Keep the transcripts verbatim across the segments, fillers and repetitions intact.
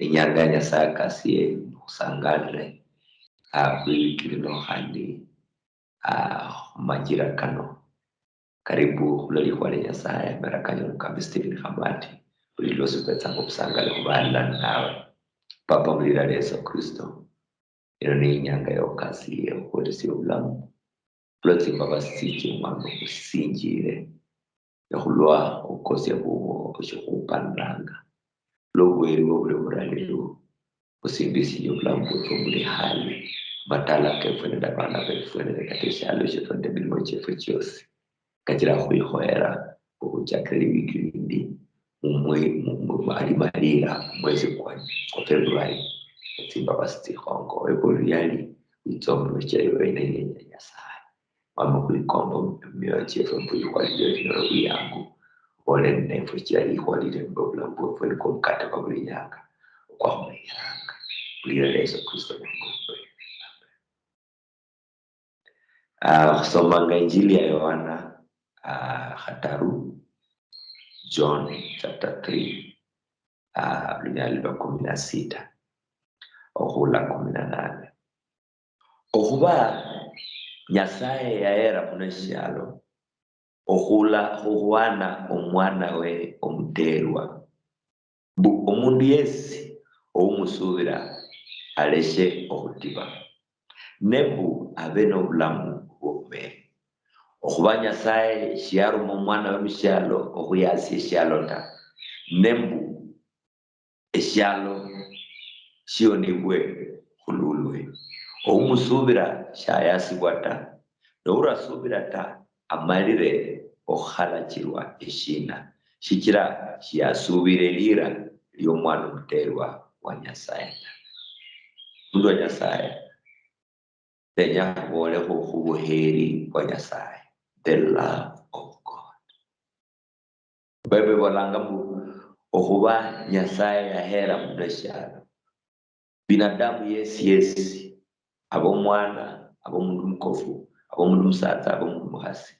Inyanga ya Nyasaye akasie, khusangalire, ah, khwiwiki lino khandi, ah, khumachira kano. Karibu khulwa likhuwa lia Nyasaye, amera kanje Mukambi Stephen Khamati, buli lwosi khubetsanga obusangali khuba halala ninawe. Papa, mulira lia Yesu Kristo, ino ni inyanga yokasie okhukhwelesia obulamu. Khulwa tsimbabasi tsitsi Omwami okhusinjire, ne khulwa obukosia bubwo oshikhupaniranga. Khulwa obuheri bwo buli buraliro, khusimbisinjia obulamu bwefwe buli hali, amatala kefwe nende abana befwe nende kata eshialo shiefwe nende emilimo chiefwe chiosi. Kachira khwikhoyera okhuchakira liwiki lindi, mumwe-, mu-, mu-, mali-, malira mwesi kwa, kwa February, etsimbabasi tsikhongo. Ebuluyali, witsombe chai wene yenya Nyasaye. Wama khwikomba mumioyo chiefwe mbu likhuwa lilio linyole bwiyangu. Obole ninefwe chia likhuwa lilio mbu obulamu bwefwe nikwo omukate kwa buli nyanga. Okwakhumanyiranga. Mulira lia Yesu Kristo Mwokozi wefu. Amen. Ah, khusomanga Injili ya Yohana, ah, khataru, John chapter three, ah, lunyali lwa kumi na sita, okhula kumi na nane. Okhuba Nyasaye yahera muno eshialo, okhula khukhwana omwanawe omuteerwa, mbu omundu yesi oumusuubira aleshe okhutiba, ne mbu abe nobulamu bwobumeri. Okhuba Nyasaye shiyaruma omwanawe mushialo okhuyasia eshialo ta, ne mbu eshialo shionibwe khululwe. Oumusuubira shayasibwa ta, nourasuubira ta, amalire okhukhalachirwa eshiina, shichira shiyasuubire elira liomwana omuteerwa wa Nyasaye ta. Mundu wa Nyasaye, ndenya khuboolekho khubuheeri bwa Nyasaye, the love of God. Bible ibolanga mbu okhuba Nyasaye yahera muno eshialo, binadamu yesi yesi, abe omwana, abe omundu mukofu, abe omundu musatsa, abe omundu mukhasi,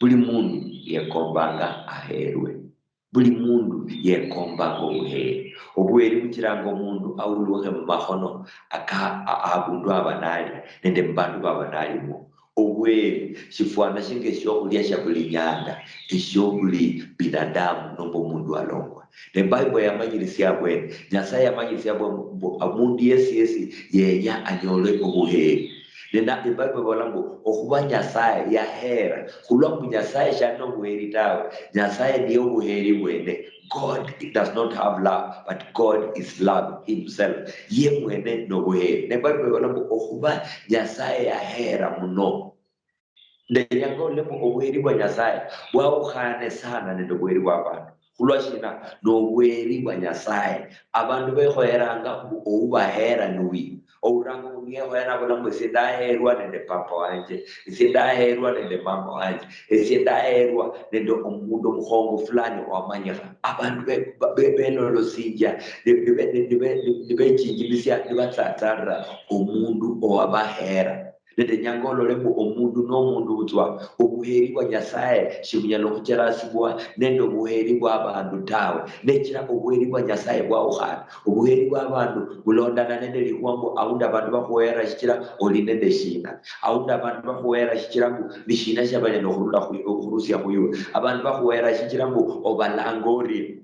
buli mundu yekombanga aherwe. Buli mundu yekombanga obuheeri. Obuheeri buchiranga omundu aulukhe mumakhono aka, a-, abundu aba nali nende mubandu baba nalimwo. Obuheeri shifwana shinga eshiokhulia shia buli nyanga eshio buli binadamu nomba omundu alongwa. Ne Bible yamanyirisia abwene, Nyasaye yamanyirisia abwene mbu omundu yesi yesi yenya anyole obuheeri. Ne na, Bible ibola mbu okhuba Nyasaye yahera, khulwa mbu Nyasaye shali nobuheeri tawe, Nyasaye niye obuheeri bwene. God does not have love, but God is love himself. Ye mwene nobuheeri. Ne Bible ibola mbu okhuba Nyasaye yahera muno. Ndenyanga olole mbu obuheeri bwa Nyasaye bwawukhane sana nende obuheeri bwa abandu. Khulwa shina? Nobuheeri bwa Nyasaye. Abandu bekhoyeranga mbu oubahera niwi. Oulanga omundu yekhoyera nabola mbu esie ndaherwa nende papa wanje, esie ndaherwa nende mama wanje, esie ndaherwa nende omundu omukhongo fulani owamanyikha. Abandu be-, be-, belolosinjia, nibe-, nibe-, nibe-, nibe-, nibechinjimisia, nibatsatsarira omundu owabahera. Nende nyanga olole mbu omundu nomundu butswa, obuheeri bwa Nyasaye shibunyala okhucherasibwa nende obuheeri bwa abandu tawe. Nechira obuheeri bwa Nyasaye bwawukhana. Obuheeri bwa abandu bulondana nende likhuwa mbu aundi abandu bakhuhera shichira oli nende shina. Aundi abandu bakhuhera shichira mbu nishina shiabanyala okhurula khu-, okhurusia khwiwe. Abandu bakhuhera shichira mbu obalanga orie.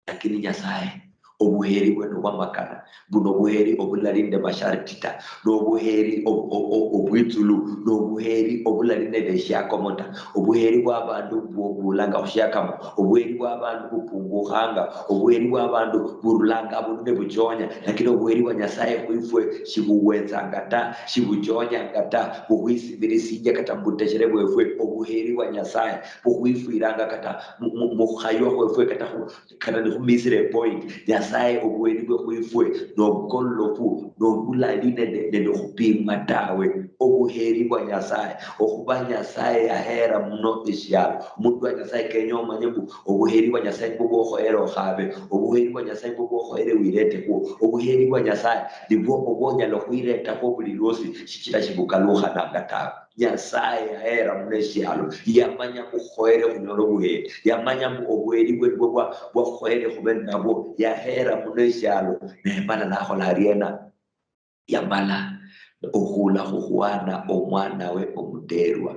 Lakini Nyasaye, obuheeri bwe nobwamakana, buno obuheeri obulali nende masharti ta, nobuheeri ob-, ob-, ob-, obwitsulu, nobuheeri obulali nende eshiakomo ta. Obuheeri bwa abandu bu-, bulanga khushiakamo, obuheeri bwa abandu bupungukhanga, obuheeri bwa abandu burulanga abundu nebuchoonya, lakini obuheeri bwa Nyasaye khwifwe shibuwetsanga ta, shibuchoonyanga ta, bukhwisimirisiinjia kata mubuteshere bwefwe. Obuheeri bwa Nyasaye bukhwifwiranga kata mu-, mu-, mukhukhaywa khwefwe, kata khu-, kata nikhumitsire epoint, Nyasaye obuheeri bwe khwifwe nobukololofu, nobulali nende, nende okhupimwa tawe. Obuheeri bwa Nyasaye, okhuba Nyasaye yahera muno eshialo. Omundu wa Nyasaye kenya omanye mbu obuheeri bwa Nyasaye nibwo bwokhoyere okhabe, obuheeri bwa Nyasaye nibwo bwokhoyere wiretekhwo, obuheeri bwa Nyasaye nibwo obwonyala okhwiretakho buli lwosi, shichira shibukalukhananga tawe. Nyasaye yahera muno eshialo, yamanya mbu khukhoyere khunyola obuheri, yamanya mbu obuheri bwe nibwo bwa- bwakhukhoyere khube ninabwo, yahera muno eshialo, nembala nakhola ariena? Yamala okhula khukhwana omwanawe omuterwa.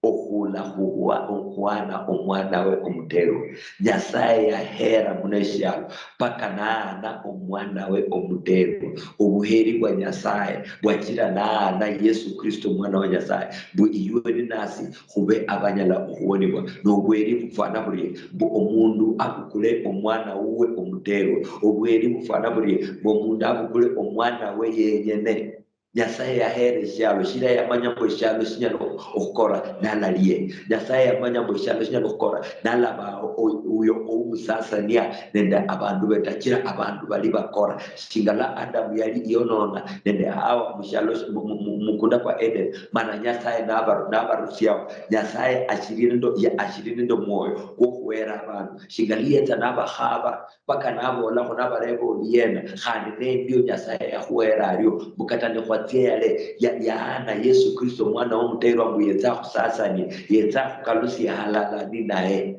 Okhula khukhwa- khukhwana omwanawe omuterwa. Nyasaye yahera muno eshialo paka naana omwanawe omuterwa. Obuheri bwa Nyasaye bwachira naana Yesu Kristo, omwana wa Nyasaye, mbu iwe ninasi khube abanyala okhuwonibwa. Nobweri bufwana burie mbu omundu abukule omwana wuwe omuterwa? Obweri bufwana burie mbu omundu abukule omwana we yenyene? Nyasaye yaheera eshialo, shila yamanya mbu eshialo shinyala okhukora nalalie. Nyasaye yamanya mbu eshialo shinyala okhukora nalaba o- o- uyo oumusasania nende abandu be. Tachira abandu bali bakora. Shingala Adamu yali yonona nende Hawa mushialo shi- mu- mu- mu- mukunda kwa Eden, mana Nyasaye nabaru- nabarusiao. Nyasaye ashiri nende ya- ashiri nende omwoyo kwokhwera abandu. Shingali yetsa nabakhaba paka nabolakho nabareba oli yena, khandi nendio Nyasaye yakhuhera ario, mbu kata nikhwatsia yale ya- yaana Yesu Kristo omwana womuterwa mbu yetsa akhusasanie, yetsa akhukalusie halala ninaye.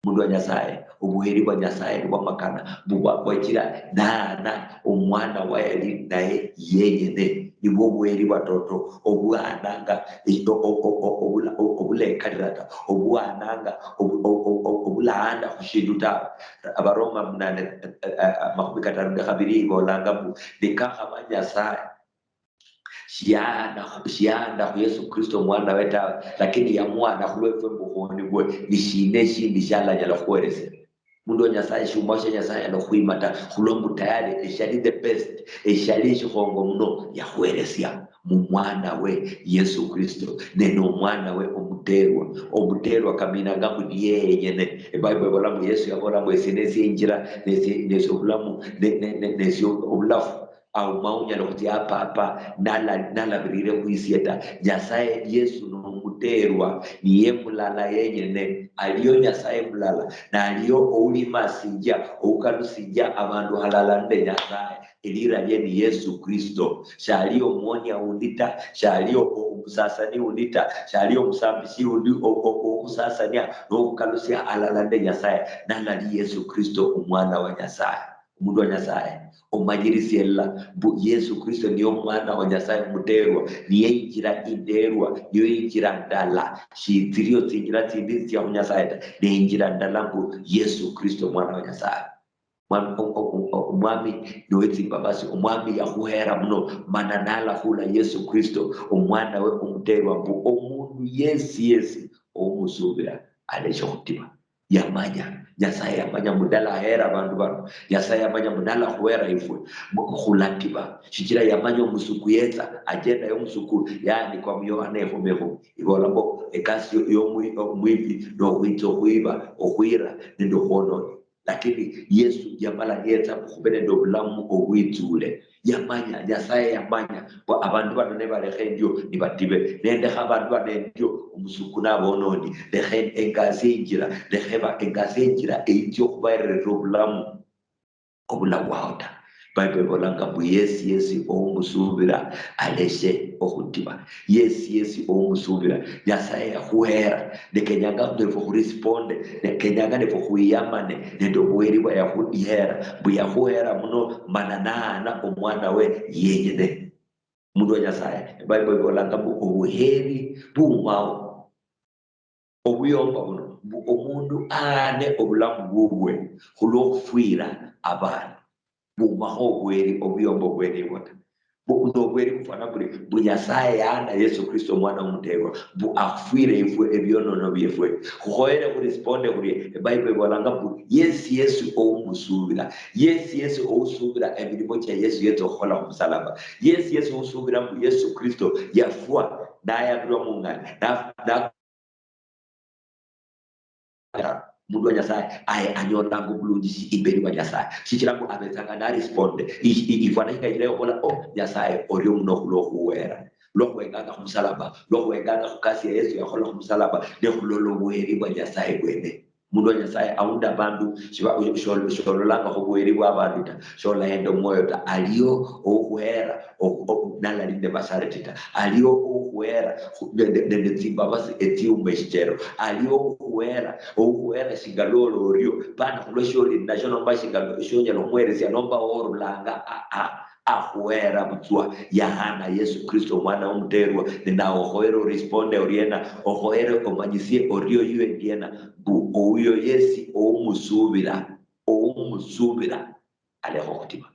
Mundu wa Nyasaye, obuheri bwa Nyasaye nibwamakana, mbu bwa- bwachira naana omwana wayali naye yenyene. Nibwo obuheri bwatoto obuhananga, o- o- o- o- obula- o- obulekalira ta, obuhananga, obu- o- o- o- obulaanda khushindu tawe. Abaroma munane, eh, eh, eh, makhumi kataru nde khabiri ibolanga mbu nikakhaba Nyasaye shiyaanda, shiyaanda khu Yesu Kristo omwana we tawe, lakini yamuhaana khulwefwe mbu khuhonibwe, ni shina eshindi shialanyala khuhweresia? Mundu wa Nyasaye, shiumao shia Nyasaye anyala khukhwima ta, khulwa mbu tayari eshali the best, eshali eshikhongo muno yakhweresia mu mwana we Yesu Kristo, ne nomwana we omuterwa. Omuterwa kaminanga mbu niye yenyene. Ebible ibola mbu Yesu yabola mbu esie nesie injira, nesie, nesie obulamu, ne- ne- ne- nesie obulafu. Auma unyala khutsia ha Papa nala- nalabirire khwisie ta. Nyasaye Yesu nomuterwa, niye mulala yenyene. Aliyo Nyasaye mulala, naliyo oulimasinjia, oukalusinjia abandu halala nende Nyasaye. Elira lie ni Yesu Kristo. Shali omuonia undi ta, shali o- o- omusasani undi ta, shali omusambisi undi o- o- okhusasania nokhukalusia alala nende Nyasaye, nalali Yesu Kristo, omwana wa Nyasaye. Omundu wa Nyasaye, omanyirisia elala mbu Yesu Kristo niye omwana wa Nyasaye omuterwa, niye injira inderwa, niyo injira ndala. Shitsirio tsinjira tsindi tsitsia khu Nyasaye ta, ne injira ndala mbu Yesu Kristo, omwana wa Nyasaye. Mwami, o- o- o- o- Omwami nowetsimbabasi, Omwami yakhuhera muno, mana nalakhula Yesu Kristo, omwana we omuterwa, mbu omundu yesi yesi oumusuubira aleshe khutiba. Yamanya, Nyasaye yamanya mbu ndalahera abandu bano. Nyasaye yamanya mbu ndalakhuhera ifwe, mbu khulatiba. Shichira yamanya omusuku yetsa, agenda yomusuku yaandikwa mu Yohana ekhumi ekhumi. Ibola mbu ekasi yo- yomwi- omwibi nokhwitsa okhwiba, okhwira nende okhwonona. Lakini Yesu yamala yetsa khube nende obulamu obwitsule. Yamanya, Nyasaye yamanya mbu abandu bano nebalekha endio nibatibe. Nendekha abandu bano endio, omusuku nabononi. Lekha en- engasie injira, lekha eba- engasie injira eyitsia okhubahererera obulamu obulabwao ta. Bible ibolanga mbu yesi yesi oumusuubira aleshe okhutiba. Yesi yesi oumusuubira, Nyasaye yakhuhera. Ne kenyanga nefwe khuresponde, ne kenyanga nefwe khwiyamane nende obuheri bwa yakhuhera, mbu yakhuhera muno mana naana omwana we yenyene. Mundu wa Nyasaye, Bible ibolanga mbu obuheri buumao. Obuyomba buno, mbu omundu aane obulamu bubwe khulwokhufwira abandu. Bumakho obweri, obuyomba obwene ebwo ta. Bu- nobweri bufwana buri, mbu Nyasaye yaana Yesu Kristo omwana omuterwa, mbu akhufwire ifwe ebionono biefwe. Khukhoyere khuresponde khurie? Ebible ibolanga mbu yesi yesi oumusuubira, yesi yesi ousuubira emirimo chia Yesu yetsa okhukhola khumusalaba, yesi yesi ousuubira mbu Yesu Kristo yafwa nayabirwa mung'ani, na- na- mundu wa Nyasaye, aye anyolanga obulunjishi imberi wa Nyasaye, shichira mbu abetsanga naresponde. I- i- ifwana shinga injira yokhubola, "Oh, Nyasaye, orio muno khulwa okhuwera, lwa khuwenganga khumusalaba, lwa khuwenganga khukasi ya Yesu yakhola khumusalaba, ne khulola obuheri bwa Nyasaye bwene." Mundu wa Nyasaye aundi abandu shiba-, shol-, shololangakho obuheri bwa abandu ta, sholahenda omwoyo ta. Aliyo oukhuhera, o-, o-, nalali nende masharti ta. Aliyo oukhuhera khu-, nende, nende tsimbabasi etsiuma eshichero. Aliyo oukhuhera, oukhuhera shinga lwoli orio, pana khulwa shioli ninasho nomba shinga shonyala okhweresia nomba orulanga, a, a, akhuhera butswa. Yahana Yesu Kristo omwana omuterwa, ninawe okhoyere oresponde oriena, okhoyere omanyisie orio iwe ndiena, mbu ouyo yesi oumusuubira, oumusuubira alekha okhutiba.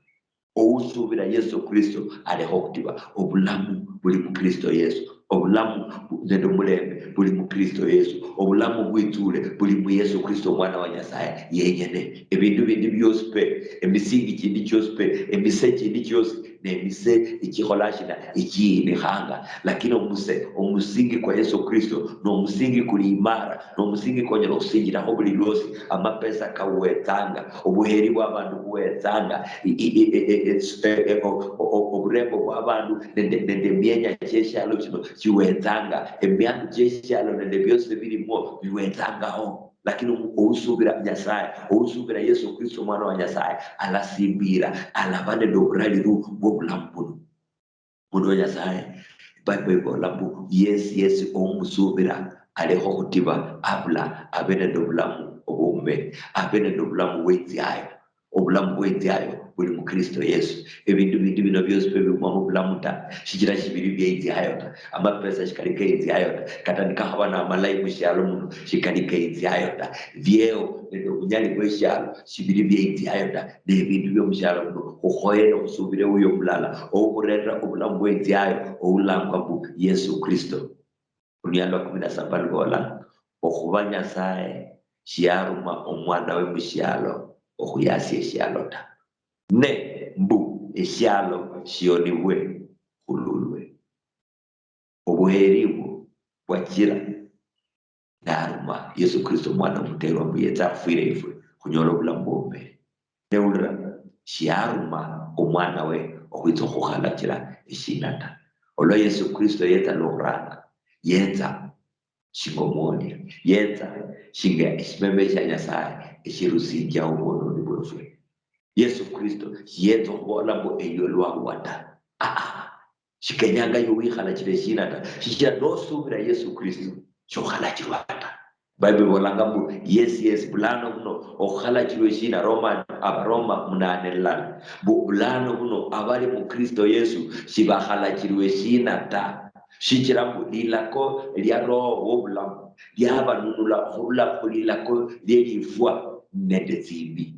Ousuubira Yesu Kristo alekha okhutiba. Obulamu buli mu Kristo Yesu. Obulamu bu-, nende omulembe buli mu Kristo Yesu. Obulamu bwitsule buli mu Yesu Kristo, omwana wa Nyasaye yenyene. Ebindu bindi biosi pe, emisingi chindi chiosi pe, emise chindi chiosi nemise ichikhola shina? Ichiinikhanga. Lakini omuse-, omusingi kwa Yesu Kristo nomusingi kuli imara, nomusingi konyala okhusinjirakho buli lwosi. Amapesa kawetsanga, obuheri bwabandu buwetsanga, i-, i-, i-, i-, i-, it's, eh, eh, o-, o-, o-, oburembo bwabandu nende, nende emienya chieshialo chino chiwetsanga, emiandu chieshialo nende biosi bilimwo biwetsangaho. Lakini omu-, ousubira Nyasaye, ousubira Yesu Kristo, omwana wa Nyasaye, alasimbira, alaba nende oburaliru bwobulamu buno. Mundu wa Nyasaye, Bible ibola mbu, yesi yesi oumusuubira alekha okhutiba, abula abe nende obulamu obwobumeri, abe nende obulamu bweinziayo. Obulamu bweinziayo buli mu Kristo Yesu. Ebindu bindi bino biosi pe biumamo obulamu ta, shichira shibili bieinziayo ta. Amapesa shikali keinziayo ta, kata nikakhaba namalayi mushialo muno, shikali keinziayo ta. Bieo nende obunyali bweshialo shibili bieinziayo ta. Nebindu biomushialo muno khukhoyere khusubire uyo mulala, oukhurerera obulamu bweinziayo, oulangwa mbu Yesu Kristo. Olunyalo lwa kumi na saba lubola, okhuba Nyasaye shiyaruma omwana we mushialo okhuyasia eshialo ta, ne mbu eshialo shionibwe khululwe. Obuheri obwo bwachira naruma Yesu Kristo, omwana omuterwa, mbu yetse akhufwire ifwe khunyola obulamu bwobumeri. Newulira, shiaruma omwana we okhwitsa okhukhalachira eshina ta. Olwa Yesu Kristo yetsa lwokhuranga, yetsa shinga omwonia, yetsa shinga eshimeme shia Nyasaye eshirusinjia obwononi bwefwe. Yesu Kristo shiyetsa okhubola mbu eyo lwawa ta. Aa, shikenyanga iwe wikhalachira eshina ta, shichira nosubira Yesu Kristo, shokhalachirwa ta. Bible ibolanga mbu, yes, yes, bulano buno okhalachirwa eshina, Roma, Abaroma munane lala, mbu bulano buno abali mu Kristo Yesu shibakhalachirwa eshina ta, shichira mbu lilako lia Roho wobulamu liabanunula okhurula khulilako lielifwa nende tsimbi.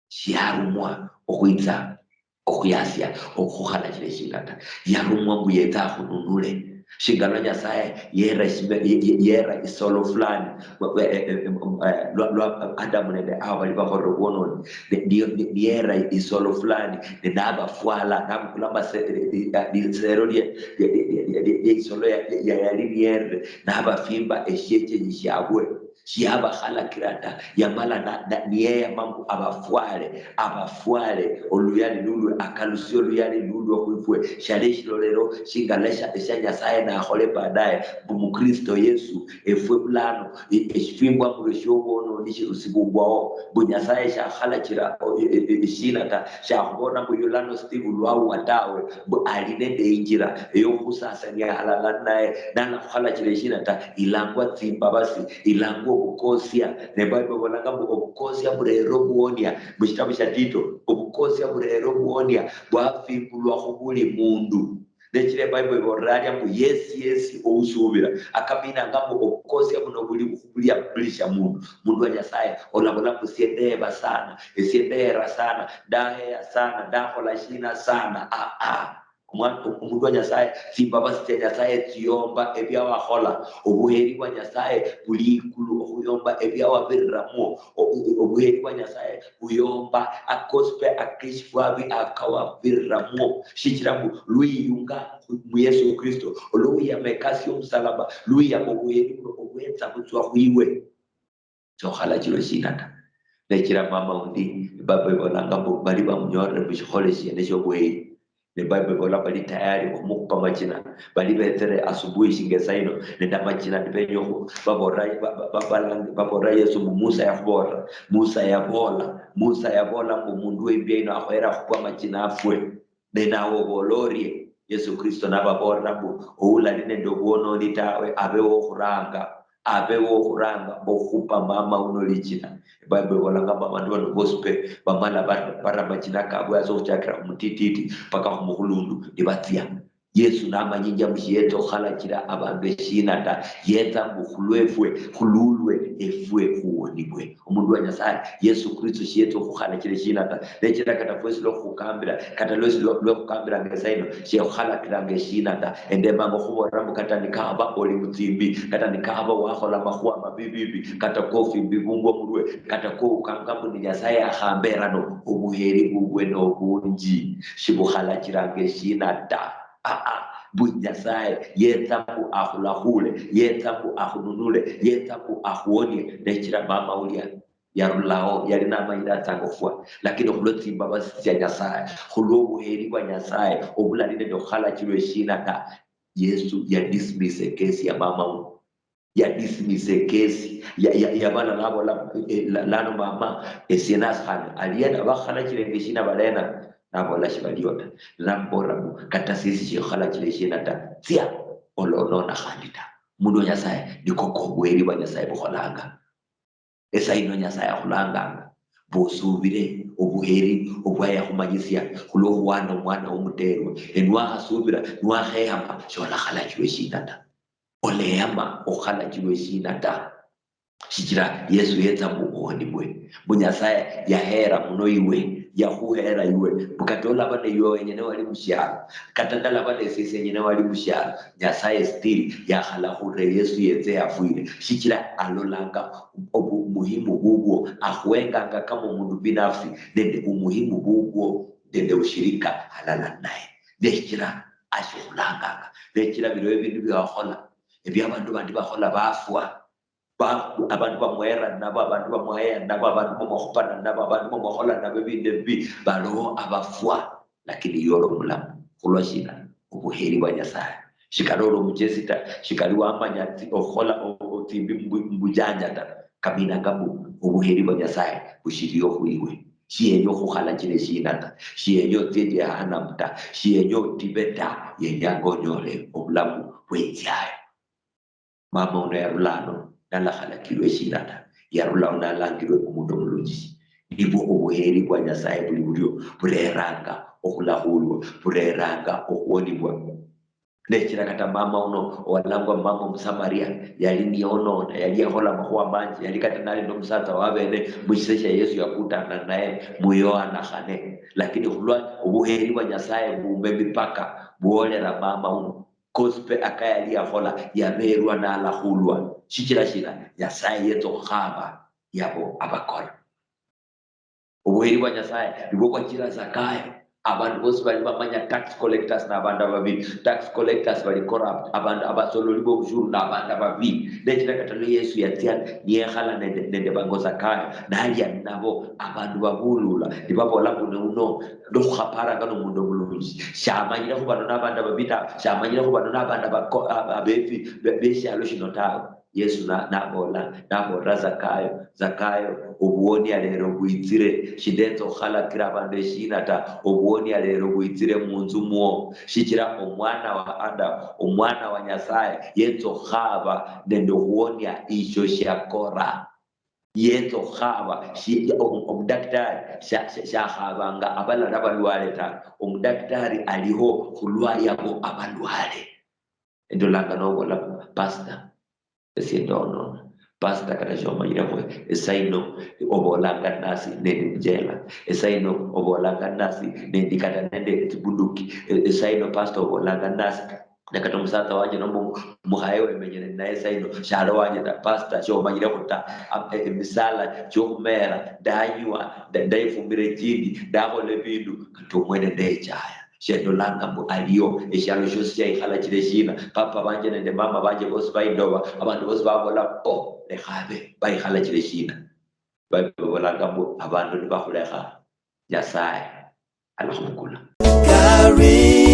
Shiarumwa okhwitsa okhuyasia okhukhalachira eshinga ta. Yarumwa mbu yetse akhununule. Shinga lwa Nyasaye yera eshime-, ye-, ye-, yera isolo fulani, wa-, wa-, eh, eh, eh, eh, lwa, lwa Adamu nende Hawa bali bakholere obwononi, ne-, niyo-, ni-, niyera isolo fulani, ne nabafwala, nabukula amase-, eh, eh, eh, lisero lie, lie, lie isolo ya, ya, ya yali niyerire, nabafimba eshiechenyi shiabwe. Shiabakhalakira ta, yamala na, na, niyeyama mbu abafwale, abafwale oluyali lulwe, akalusie oluyali lulwe khwifwe. Shali eshilolero shingala esha, esha Nyasaye nakhola baadaye, mbu mu Kristo Yesu efwe bulano, e-, eshifimbwa murwe shiobwononi shirusibungwaho, mbu Nyasaye shakhalachira, o-, e-, e-, e-, eshina ta, shakhubola mbu yulano Steve lwawa tawe, mbu ali nende injira eyokhusasania halala ninaye, nalakhukhalachira eshina ta, ilangwa tsimbabasi, ilangwa obukosia. Ne Bible ibolanga mbu obukosia burera obuonia. Mushitabu shia Tito, obukosia burera obuonia bwafimbulwa khubuli mundu. Nechira Bible ibolera aria mbu yesi yesi ousubira. Akaminanga mbu obukosia buno buli khubuli, buli shia mundu. Mundu wa Nyasaye, olabola mbu esie ndeba sana, esie ndera sana, ndaheya sana, ndakhola shina sana. Ah, ah. Omwa-, omundu wa Nyasaye, tsimbabasi tsia Nyasaye tsiyomba ebiawakhola. Obuheri bwa Nyasaye buli ikulu okhuyomba ebiawabiriramwo. O-, o-, obuheri bwa Nyasaye buyomba akosi pe akeshifwabi akawabiramwo. Shichira mbu lwiyunga mu Yesu Kristo, olwiyama ekasi yomusalaba, lwiyama obuheri buno obwetsa butswa khwiwe. Shokhalachirwa eshina ta. Nechira mama undi, Bible ibolanga mbu bali bamunyorere mushikhole shiene shiobuheyi, Ne Bible ibola bali tayari okhumukhupa amachina, bali betsere asubuhi shinga esaa ino nende amachina nibenya babola, babola Yesu mbu Musa yakhubola, Musa yabola, Musa yabola mbu omundu wembia ino akhoyere akhupwe amachina afwe. Ne nawe obola orie? Yesu Kristo nababoolera mbu oulali nende obwononi tawe abe wokhuranga, abe wokhuranga okhupa mama uno lichina. Ebible ibolanga mbu abandu bano bosi pe bamala bara amachina kabwe hasi okhuchakira khumutititi paka khumukhulundu nibatsia. Yesu namanyinjia mbu shiyetsa okhukhalachira abandu eshina ta, yetsa mbu khulwefwe, khululwe efwe khuwonibwe. Omundu wa Nyasaye, Yesu Kristo shiyetsa okhukhalachira eshina ta. Nechira kata fwesi lwokhukambira, kata lwesi lwokhukambiranga esaa ino, shekhukhalakiranga eshina ta. Endemanga okhubolera mbu kata nikaba oli mutsimbi, kata nikaba wakhola amakhuwa mabibibi, kata kofimbi bungwa murwe, kata koukanga mbu ni Nyasaye akhamberano, obuheri bubwe nobunji, shibukhalachiranga eshina ta. Aa, mbu Nyasaye yetsa mbu akhulakhule, yetsa mbu akhununule, yetsa mbu akhuonie. Nechira mama ulia yarulao, yali namanyire atsanga okhufwa, lakini khulwa tsimbabasi tsia Nyasaye, khulwa obuheri bwa Nyasaye obulali nende okhukhalachilwa eshina ta, Yesu ya dismiss ekesi ya mama uno. Ya dismiss ekesi, ya, ya, yabala nabola, eh, lano mama, esie nasikhana aliena, bakhalachilenge eshina balena? Nabola shibalio ta. Namubolera mbu kata siesi shikhukhalachila eshina ta, tsia olonona khandi ta. Mundu wa Nyasaye, niko kobuheri bwa Nyasaye bukholanga. Esaa ino Nyasaye akhulanganga mbu osubire obuheri obwa yakhumanyisia khulwokhuwana omwana womuterwa. Ne niwakhasubira, niwakheyama, sholakhalachilwa eshina ta. Oleyama okhukhalachilwa eshina ta. Shichira Yesu yetsa mbu ohonibwe. Mbu Nyasaye yahera muno iwe, yakhuhera iwe. Mbu kata olaba neiwe wenyene wali mushialo, kata ndalaba nesie senyene wali mushialo, Nyasaye still yakhala khurera Yesu yetse yafwire. Shichira alolanga obu-, muhimu bubwo, akhuenganga kama omundu binafsi nende umuhimu bubwo nende ushirika halala naye. Neshichira ashikhulanganga. Nechira bino ebindu biwakhola, ebia abandu bandi bakhola bafwa. Ba-, abandu bamwera nabo, abandu bamwaya nabo, abandu bamwakhupana nabo, abandu bamwakhola nabo ebindu ebibi, baliho abafwa, lakini iwe oli omulamu. Khulwa shina? Obuheri bwa Nyasaye. Shikali oli omuchesi ta, shikali wamanya tsi-, okhola o-, o-, tsimbi mbu-, mbujanja ta. Kaminanga mbu obuheri bwa Nyasaye bushiliyo khwiwe. Shiyenya okhukhalachila eshina ta, shiyenya otsie jehanamu ta, shiyenya otibe ta, yenyanga onyole obulamu bweinziayo. Mama uno yarula ano nalakhalakilwe eshina ta, yarulao nalangilwe omundu omulunji. Nibwo obuheri bwa Nyasaye buli burio, bureranga okhulakhulwa, bureranga okhuonibwa. Nechira kata mama uno owalangwa mama Omusamaria yali niyonona, yali yakhola amakhuwa manji, yali kata nali nomusatsa wabene mushise shia Yesu yakutana naye mu Yohana khane. Lakini khulwa obuheri bwa Nyasaye buuma emipaka, bwolera mama uno. Kosi pe aka yali yakhola, yaberwa nalakhulwa. Shichira shina? Nyasaye yetsa okhukhaba yabo abakora. Obuheri bwa Nyasaye nibwo bwachira Zakayo. Abandu bosi bali bamanya tax collectors nabandu ababi. Tax collectors bali corrupt. Abandu abasololi bobushuru nabandu ababi. Nechira kata lwa Yesu yatsia niyekhala nende, nende bango Zakayo, nalia nabo, abandu babulula nibabola mbu, "Ne uno, nokhukhaparanga nomundu omulunji. Shamanyire khu bano nabandu ababi ta, shamanyire khu bano nabandu abako-, a-, abefi be-, beshialo shino tawe." Yesu na-, nabola, nabolera Zakayo, "Zakayo, obuonia lero bwitsire, shindetsa okhukhalakira abandu eshina ta, obuonia lero bwitsire munzu mwo, shichira omwana wa Adamu, omwana wa Nyasaye, yetsa okhukhaba nende okhuonia isho shiakora." Yetsa okhukhaba, shi-, omu-, omudaktari sha-, sha-, shakhabanga abalala abalwale ta, omudaktari aliho khulwa yabo abalwale. Endolanga nobola, "Pastor, esie ndonona." Pastor, kata shomanyire khwe, esaa ino obolanga nasi nendi mujela. Esaa ino obolanga nasi nendi kata nende tsibunduki. E-, esaa ino pastor obolanga nasi, ne kata omusatsa wanje nomba omu-, omukhaye wemenyere ninaye esaa ino shali wanje ta. Pastor, shomanyire khu ta. Am-, e-, emisala chiokhumera ndanywa, nda-, ndayifumira echindi, ndakhola ebindu, kata omwene ndechaya. Shendolanga mbu aliyo, eshialo shiosi shiaikhalachila eshina? Papa banje nende mama banje bosi baindoba, abandu bosi babola, "Oh, lekha abe," baikhalachila eshina? Bible ibolanga mbu abandu nibakhulekha, Nyasaye alakhubukula. Ri-